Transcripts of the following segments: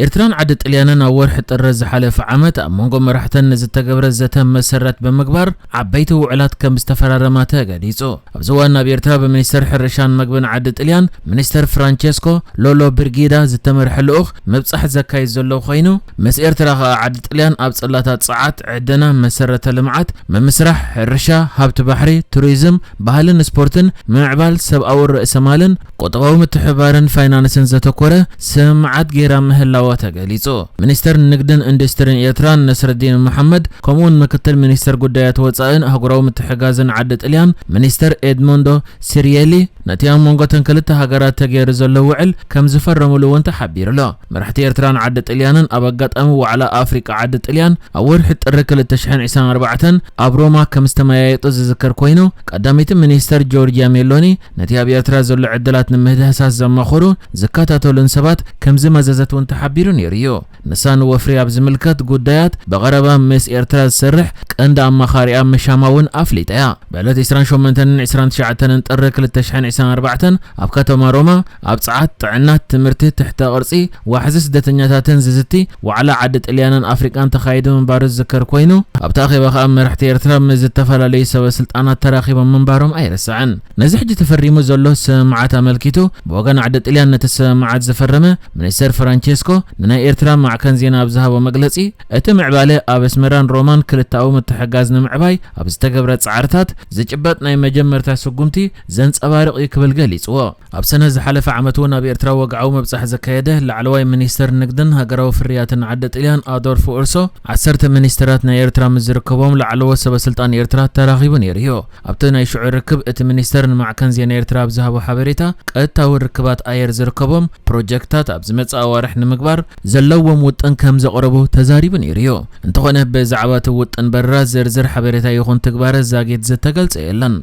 ኤርትራን ዓዲ ጥልያንን ኣብ ወርሒ ጥሪ ዝሓለፈ ዓመት ኣብ መንጎ መራሕተን ንዝተገብረ ዘተ መሰረት ብምግባር ዓበይቲ ውዕላት ከም ዝተፈራረማ ተገሊጹ። ኣብዚ እዋን ኣብ ኤርትራ ብሚኒስተር ሕርሻን መግብን ዓዲ ጥልያን ሚኒስተር ፍራንቸስኮ ሎሎ ብርጊዳ ዝተመርሐ ልኡኽ ምብጻሕ ዘካይድ ዘሎ ኮይኑ፣ ምስ ኤርትራ ከኣ ዓዲ ጥልያን ኣብ ጽላታት ጸዓት፣ ዕደና፣ መሰረተ ልምዓት፣ ምምስራሕ፣ ሕርሻ፣ ሃብቲ ባሕሪ፣ ቱሪዝም፣ ባህልን ስፖርትን፣ ምምዕባል ሰብኣዊ ርእሰ ማልን ቁጠባዊ ምትሕብባርን ፋይናንስን ዘተኮረ ስምምዓት ገይራ ምህላዋ ተገሊጹ። ሚኒስተር ንግድን ኢንዱስትሪን ኤርትራ ነስረዲን መሓመድ፣ ከምኡውን ምክትል ሚኒስተር ጉዳያት ወጻእን ኣህጉራዊ ምትሕጋዝን ዓዲ ጥልያን ሚኒስተር ኤድሞንዶ ሲሪየሊ፣ ነቲ ኣብ መንጎ እተን ክልተ ሃገራት ተገይሩ ዘሎ ውዕል ከም ዝፈረሙሉ እውን ተሓቢሩ ኣሎ። መራሕቲ ኤርትራን ዓዲ ጥልያንን ኣብ ኣጋጣሚ ዋዕላ ኣፍሪቃ ዓዲ ጥልያን ኣብ ወርሒ ጥሪ ክልተ ሽሕን ዕስራን ኣርባዕተን ኣብ ሮማ ከም ዝተመያየጡ ዝዝከር ኮይኑ፣ ቀዳመይቲ ሚኒስተር ጆርጅያ ሜሎኒ ነቲ ኣብ ኤርትራ ዘሎ ዕድላት ንምህዳሳስ ዘማኸሩ ዝከታተሉን ሰባት ከም ዝመዘዘት እውን ተሓቢሩ ነይሩ እዩ። ንሳ ንወፍሪ ኣብ ዝምልከት ጉዳያት ብቐረባ ምስ ኤርትራ ዝሰርሕ ቀንዲ ኣማኻሪኣ ምሻማ እውን ኣፍሊጣ እያ። ብዕለት ዕስራን ሸሞንተን ዕስራን ትሽዓተን ጥሪ ክልተ ሽሕን ዕስራን ኣርባዕተን ኣብ ከተማ ሮማ ኣብ ጸዓት፣ ጥዕና፣ ትምህርቲ፣ ትሕተ ቅርጺ፣ ዋሕዚ ስደተኛታትን ዝዝቲ ዋዕላ ዓዲ ጥልያንን ኣፍሪቃን ተኻይዱ ምንባሩ ዝዝከር ኮይኑ፣ ኣብቲ ኣኼባ ከኣ መራሕቲ ኤርትራ ምስ ዝተፈላለዩ ሰበ ስልጣናት ተራኺቦም ምንባሮም ኣይርሳዕን። ነዚ ሕጂ ተፈሪሙ ዘሎ ስምምዓት ኣመልኪቱ ብወገን ዓዲ ጥልያን ነቲ ስምምዓት ዝፈረመ ሚኒስተር ፍራንቸስኮ፣ ንናይ ኤርትራ ማዕከን ዜና ኣብ ዝሃቦ መግለጺ፣ እቲ ምዕባለ ኣብ ኣስመራን ሮማን ክልተኣዊ ምትሕጋዝ ንምዕባይ ኣብ ዝተገብረ ጻዕርታት ዝጭበጥ ናይ መጀመርታ ስጉምቲ ዘንጸባርቕ እዩ ክብል ገሊጽዎ። ኣብ ሰነ ዝሓለፈ ዓመት እውን ኣብ ኤርትራ ወግዓዊ ምብጻሕ ዘካየደ ላዕለዋይ ሚኒስተር ንግድን ሃገራዊ ፍርያትን ዓዲ ጥልያን ኣዶልፎ ኡርሶ፣ ዓሰርተ ሚኒስተራት ናይ ኤርትራ ምስ ዝርከቦም ላዕለዎት ሰበ ስልጣን ኤርትራ ተራኺቡ ነይሩ እዩ። ኣብቲ ናይ ሽዑ ርክብ እቲ ሚኒስተር ንማዕከን ዜና ኤርትራ ኣብ ዝሃቦ ሓበሬታ፣ ቀጥታዊ ርክባት ኣየር ዝርከቦም ፕሮጀክትታት ኣብ ዝመጽእ ኣዋርሕ ንምግባር ዘለዎም ውጥን ከም ዘቕረቡ ተዛሪቡ ነይሩ እዩ። እንተኾነ ብዛዕባ እቲ ውጥን በረራ ዝርዝር ሓበሬታ ይኹን ትግባረ ዛጊት ዝተገልጸ የለን።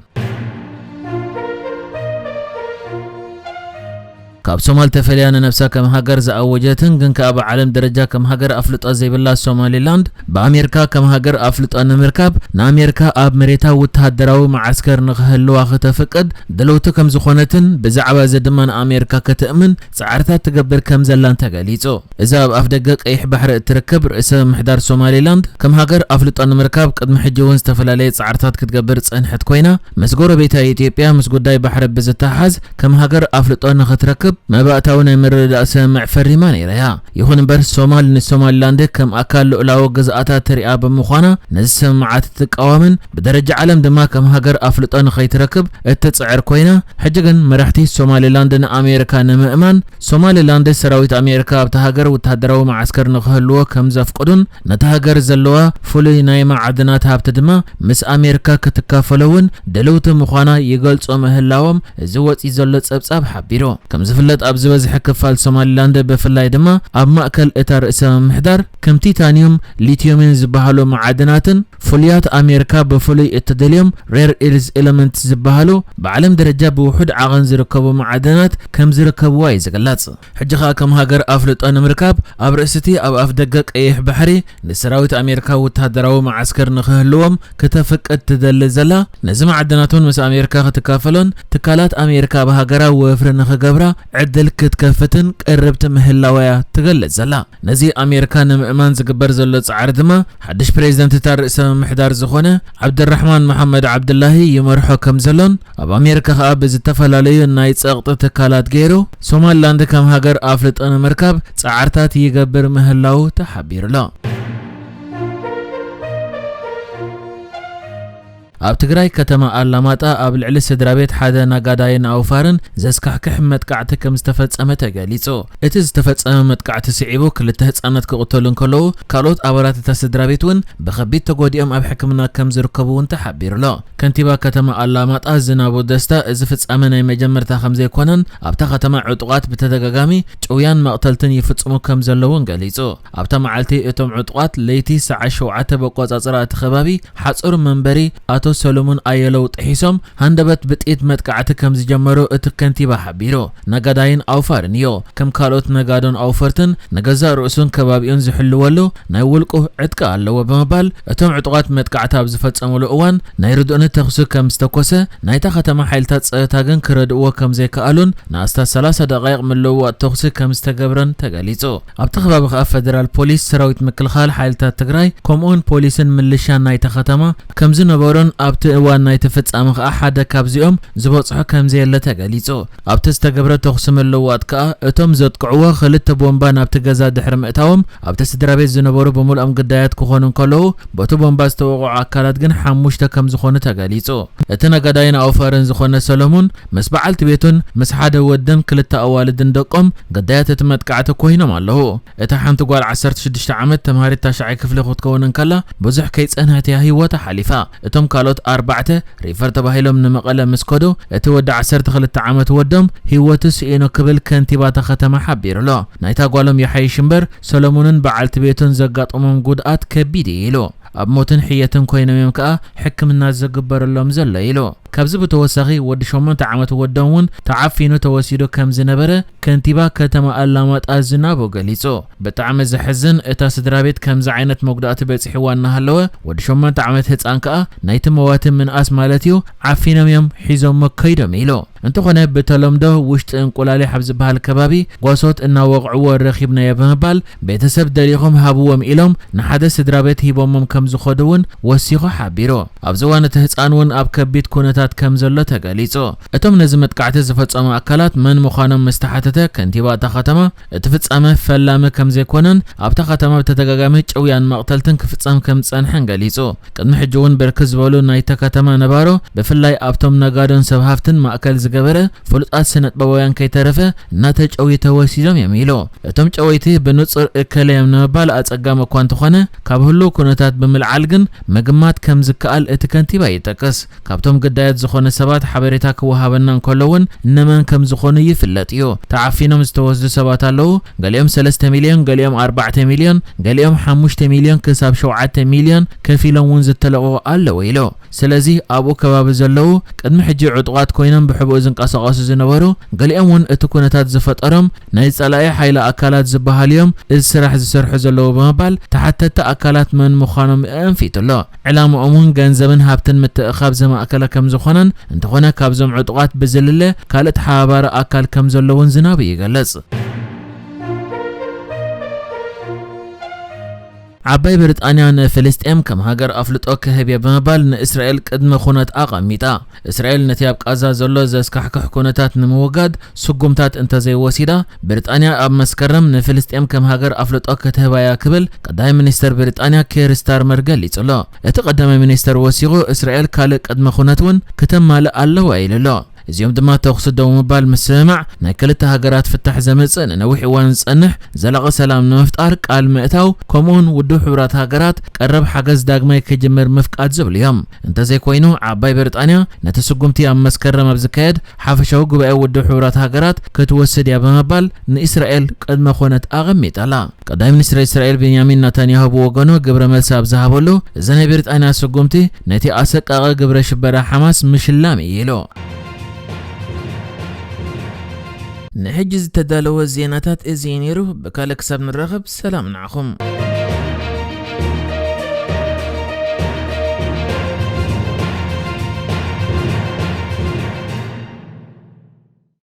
ካብ ሶማል ተፈልያ ንነብሳ ከም ሃገር ዝኣወጀትን ግን ከኣ ብዓለም ደረጃ ከም ሃገር ኣፍልጦ ዘይብላ ሶማሊላንድ፣ ብኣሜሪካ ከም ሃገር ኣፍልጦ ንምርካብ ንኣሜሪካ ኣብ መሬታ ወተሃደራዊ መዓስከር ንኽህልዋ ክተፍቅድ ድልውቲ ከም ዝኾነትን ብዛዕባ እዚ ድማ ንኣሜሪካ ከተእምን ጻዕርታት ትገብር ከም ዘላን ተገሊጹ። እዛ ኣብ ኣፍ ደገ ቀይሕ ባሕሪ እትርከብ ርእሰ ምሕዳር ሶማሊላንድ ከም ሃገር ኣፍልጦ ንምርካብ ቅድሚ ሕጂ እውን ዝተፈላለየ ጻዕርታት ክትገብር ጸንሐት ኮይና፣ ምስ ጎረቤታ ኢትዮጵያ ምስ ጉዳይ ባሕሪ ብዝተሓሓዝ ከም ሃገር ኣፍልጦ ንኽትረክብ መባእታዊ ናይ ምርድዳእ ስምምዕ ፈሪማ ነይራ እያ። ይኹን እምበር ሶማል ንሶማሊላንድ ከም ኣካል ልኡላዊ ግዝኣታ ትሪኣ ብምዃና ነዚ ስምምዓት እትቃወምን ብደረጃ ዓለም ድማ ከም ሃገር ኣፍልጦ ንኸይትረክብ እትጽዕር ኮይና፣ ሕጂ ግን መራሕቲ ሶማሊላንድ ንኣሜሪካ ንምእማን ሶማሊላንድ ሰራዊት ኣሜሪካ ኣብታ ሃገር ወተሃደራዊ መዓስከር ንኽህልዎ ከም ዘፍቅዱን ነታ ሃገር ዘለዋ ፍሉይ ናይ መዓድናት ሃብቲ ድማ ምስ ኣሜሪካ ክትካፈሎ እውን ድልውቲ ምዃና ይገልጹ ምህላዎም እዚ ወጺኡ ዘሎ ጸብጻብ ሓቢሩ። ከም ዝፍለጥ ኣብ ዝበዝሐ ክፋል ሶማሊላንድ ብፍላይ ድማ ኣብ ማእከል እታ ርእሰ ምምሕዳር ከም ቲታንዩም፣ ሊትዩምን ዝበሃሉ መዓድናትን ፍሉያት ኣሜሪካ ብፍሉይ እትደልዮም ሬር ኢርዝ ኤለመንትስ ዝበሃሉ ብዓለም ደረጃ ብውሑድ ዓቐን ዝርከቡ መዓድናት ከም ዝርከብዋ እዩ ዝግለጽ። ሕጂ ኸኣ ከም ሃገር ኣፍልጦ ንምርካብ ኣብ ርእሲ እቲ ኣብ ኣፍ ደገ ቀይሕ ባሕሪ ንሰራዊት ኣሜሪካ ወተሃደራዊ መዓስከር ንኽህልዎም ክተፍቅድ ትደሊ ዘላ፣ ነዚ መዓድናት እውን ምስ ኣሜሪካ ክትካፈሎን ትካላት ኣሜሪካ ኣብ ሃገራ ወፍሪ ንኽገብራ ዕድል ክትከፍትን ቅርብቲ ምህላዋ እያ ትገልጽ ዘላ። ነዚ ኣሜሪካ ንምእማን ዝግበር ዘሎ ጻዕሪ ድማ ሓድሽ ፕሬዚደንት እታ ርእሰ ምምሕዳር ዝኾነ ዓብደራሕማን መሓመድ ዓብድላሂ ይመርሖ ከም ዘሎን ኣብ ኣሜሪካ ኸኣ ብዝተፈላለዩ ናይ ጸቕጢ ትካላት ገይሩ ሶማሊላንድ ከም ሃገር ኣፍልጦ ንምርካብ ጻዕርታት ይገብር ምህላዉ ተሓቢሩ ኣሎ። ኣብ ትግራይ ከተማ ኣላማጣ ኣብ ልዕሊ ስድራ ቤት ሓደ ነጋዳይን ኣውፋርን ዘስካሕክሕ መጥቃዕቲ ከም ዝተፈጸመ ተገሊጹ። እቲ ዝተፈጸመ መጥቃዕቲ ስዒቡ ክልተ ህጻናት ክቕተሉ እንከለዉ፣ ካልኦት ኣባላት እታ ስድራ ቤት እውን ብኸቢድ ተጎዲኦም ኣብ ሕክምና ከም ዝርከቡ እውን ተሓቢሩ ኣሎ። ከንቲባ ከተማ ኣላማጣ ዝናቡ ደስታ፣ እዚ ፍጻመ ናይ መጀመርታ ከም ዘይኮነን ኣብታ ከተማ ዕጡቓት ብተደጋጋሚ ጭውያን መቕተልትን ይፍጽሙ ከም ዘለዉ እውን ገሊጹ። ኣብታ መዓልቲ እቶም ዕጡቓት ለይቲ ሰዓት ሸውዓተ በቆጻጽራ እቲ ከባቢ ሓጹር መንበሪ ኣቶ ሰሎሞን ኣየለው ጥሒሶም ሃንደበት ብጥይት መጥቃዕቲ ከም ዝጀመሩ እቲ ከንቲባ ሓቢሩ። ነጋዳይን ኣውፋርን እዩ። ከም ካልኦት ነጋዶን ኣውፈርትን ንገዛእ ርእሱን ከባቢኡን ዝሕልወሉ ናይ ውልቁ ዕጥቂ ኣለዎ ብምባል፣ እቶም ዕጡቓት መጥቃዕቲ ኣብ ዝፈጸሙሉ እዋን ናይ ርድኡኒ ተኹሲ ከም ዝተኮሰ፣ ናይታ ከተማ ሓይልታት ጸጥታ ግን ክረድእዎ ከም ዘይከኣሉን ንኣስታት ሰላሳ ደቓይቕ ምልውዋጥ ተኹሲ ከም ዝተገብረን ተገሊጹ። ኣብቲ ከባቢ ከኣ ፈደራል ፖሊስ፣ ሰራዊት ምክልኻል ሓይልታት ትግራይ፣ ከምኡውን ፖሊስን ምልሻን ናይታ ከተማ ከም ዝነበሩን ኣብቲ እዋን ናይቲ ፍጻመ ከኣ ሓደ ካብዚኦም ዝበጽሖ ከም ዘየለ ተገሊጹ። ኣብቲ ዝተገብረ ተኹሲ ምልውዋጥ ከኣ እቶም ዘጥቅዕዎ ክልተ ቦምባ ናብቲ ገዛ ድሕሪ ምእታዎም ኣብቲ ስድራ ቤት ዝነበሩ ብምልኦም ግዳያት ክኾኑ እንከለዉ በቲ ቦምባ ዝተወቕዑ ኣካላት ግን ሓሙሽተ ከም ዝኾኑ ተገሊጹ። እቲ ነጋዳይን ኣውፋርን ዝኾነ ሰሎሙን ምስ በዓልቲ ቤቱን ምስ ሓደ ወድን ክልተ ኣዋልድን ደቆም ግዳያት እቲ መጥቃዕቲ ኮይኖም ኣለዉ። እታ ሓንቲ ጓል ዓሰርተ ሽዱሽተ ዓመት ተምሃሪት ታሽዓይ ክፍሊ ክትከውን እንከላ ብዙሕ ከይጸንሐት እያ ህይወታ ሓሊፋ። እቶም ካልኦት ኣርባዕተ ሪፈር ተባሂሎም ንመቐለ ምስ ከዱ፣ እቲ ወዲ ዓሰርተ ክልተ ዓመት ወዶም ህይወቱ ስኢኑ ክብል ከንቲባ እታ ከተማ ሓቢሩ ኣሎ። ናይታ ጓሎም ይሓይሽ እምበር ሰሎሙንን በዓልቲ ቤቱን ዘጋጠሞም ጉድኣት ከቢድ እዩ ኢሉ። ኣብ ሞትን ሕየትን ኮይኖም እዮም ከኣ ሕክምና ዝግበረሎም ዘሎ ኢሉ። ካብዚ ብተወሳኺ ወዲ ሸሞንተ ዓመት ወዶም እውን ተዓፊኑ ተወሲዱ ከም ዝነበረ ከንቲባ ከተማ ኣላማጣ ዝናቡ ገሊጹ። ብጣዕሚ ዘሕዝን፣ እታ ስድራ ቤት ከምዚ ዓይነት መጉዳእቲ በጺሕዋ እናሃለወ ወዲ ሸሞንተ ዓመት ህጻን ከኣ ናይቲ መዋቲ ምንኣስ ማለት እዩ ዓፊኖም እዮም ሒዞሞ ከይዶም ኢሉ። እንተኾነ ብተለምዶ ውሽጢ እንቁላሊሕ ኣብ ዝበሃል ከባቢ ጓሶት እናወቕዕዎ ረኺብናዮ ብምባል ቤተሰብ ደሊኹም ሃብዎም ኢሎም ንሓደ ስድራ ቤት ሂቦሞም ከም ዝኸዱ እውን ወሲኹ ሓቢሩ። ኣብዚ እዋን እቲ ህጻን እውን ኣብ ከቢድ ኩነታት ከም ዘሎ ተገሊጹ። እቶም ነዚ መጥቃዕቲ ዝፈጸሙ ኣካላት መን ምዃኖም ምስ ተሓተተ ከንቲባ እታ ከተማ እቲ ፍጻመ ፈላሚ ከም ዘይኮነን ኣብታ ከተማ ብተደጋጋሚ ጭውያን መቕተልትን ክፍጸም ከም ዝጸንሐን ገሊጹ። ቅድሚ ሕጂ እውን ብርክት ዝበሉ ናይታ ከተማ ነባሮ ብፍላይ ኣብቶም ነጋዶን ሰብ ሃፍትን ማእከል ዝገበረ ፍሉጣት ስነጥበባውያን ከይተረፈ እናተጨውዩ ተወሲዶም እዮም ኢሉ። እቶም ጨወይቲ ብንጹር እከለ እዮም ንምባል ኣጸጋሚ እኳ እንተኾነ ካብ ህሉው ኩነታት ብምልዓል ግን ምግማት ከም ዝከኣል እቲ ከንቲባ ይጠቅስ። ካብቶም ግዳያት ዝኾነ ሰባት ሓበሬታ ክወሃበና እንከሎ እውን እነማን ከም ዝኾኑ ይፍለጥ እዩ። ተዓፊኖም ዝተወስዱ ሰባት ኣለዉ። ገሊኦም ሰለስተ ሚልዮን፣ ገሊኦም ኣርባዕተ ሚልዮን፣ ገሊኦም ሓሙሽተ ሚልዮን ክሳብ ሸውዓተ ሚልዮን ከፊሎም እውን ዝተለቐቑ ኣለዉ ኢሉ። ስለዚ ኣብኡ ከባቢ ዘለዉ ቅድሚ ሕጂ ዕጡቓት ኮይኖም ብሕቡእ ዝንቀሳቐሱ ዝነበሩ ገሊኦም እውን እቲ ኩነታት ዝፈጠሮም ናይ ጸላኢ ሓይሊ ኣካላት ዝበሃሉ እዮም እዚ ስራሕ ዝሰርሑ ዘለዉ ብምባል ተሓተቲ ኣካላት መን ምዃኖም ኣንፊቱ ኣሎ። ዕላምኦም እውን ገንዘብን ሃብትን ምትእኻብ ዘማእከለ ከም ዝኾነን እንተኾነ ካብዞም ዕጡቓት ብዝልለ ካልእ ተሓባባሪ ኣካል ከም ዘሎ እውን ዝናቡ ይገልጽ። ዓባይ ብሪጣንያ ንፍልስጤም ከም ሃገር ኣፍልጦ ክህብ እየ ብምባል ንእስራኤል ቅድመ ኩነት ኣቐሚጣ። እስራኤል ነቲ ኣብ ቃዛ ዘሎ ዘስካሕክሕ ኩነታት ንምውጋድ ስጉምታት እንተዘይወሲዳ፣ ብሪጣንያ ኣብ መስከረም ንፍልስጤም ከም ሃገር ኣፍልጦ ክትህባ እያ ክብል ቀዳማይ ሚኒስተር ብሪጣንያ ኬር ስታርመር ገሊጹ ኣሎ። እቲ ቀዳማይ ሚኒስተር ወሲኹ፣ እስራኤል ካልእ ቅድመ ኩነት እውን ክተማልእ ኣለዋ ኢሉ ኣሎ። እዚኦም ድማ ተኹሲ ደው ምባል ምስምማዕ፣ ናይ ክልተ ሃገራት ፍታሕ ዘምጽእ፣ ንነዊሕ እዋን ዝጸንሕ ዘላቒ ሰላም ንምፍጣር ቃል ምእታው፣ ከምኡውን ውድብ ሕቡራት ሃገራት ቀረብ ሓገዝ ዳግማይ ክጅምር ምፍቃድ ዝብሉ እዮም። እንተዘይኮይኑ፣ ዓባይ ብሪጣንያ ነቲ ስጉምቲ ኣብ መስከረም ኣብ ዝካየድ ሓፈሻዊ ጉባኤ ውድብ ሕቡራት ሃገራት ክትወስድ እያ ብምባል ንእስራኤል ቅድመ ኮነት ኣቐሚጣ ኣላ። ቀዳማይ ሚኒስትር እስራኤል ቤንያሚን ናታንያሁ ብወገኑ ግብረ መልሲ ኣብ ዝሃበሉ፣ እዚ ናይ ብሪጣንያ ስጉምቲ ነቲ ኣሰቃቒ ግብረ ሽበራ ሓማስ ምሽላም እዩ ኢሉ። ንሕጂ ዝተዳለወ ዜናታት እዚ እዩ ነይሩ። ብካልእ ክሳብ ንራኸብ ሰላም ንዓኹም።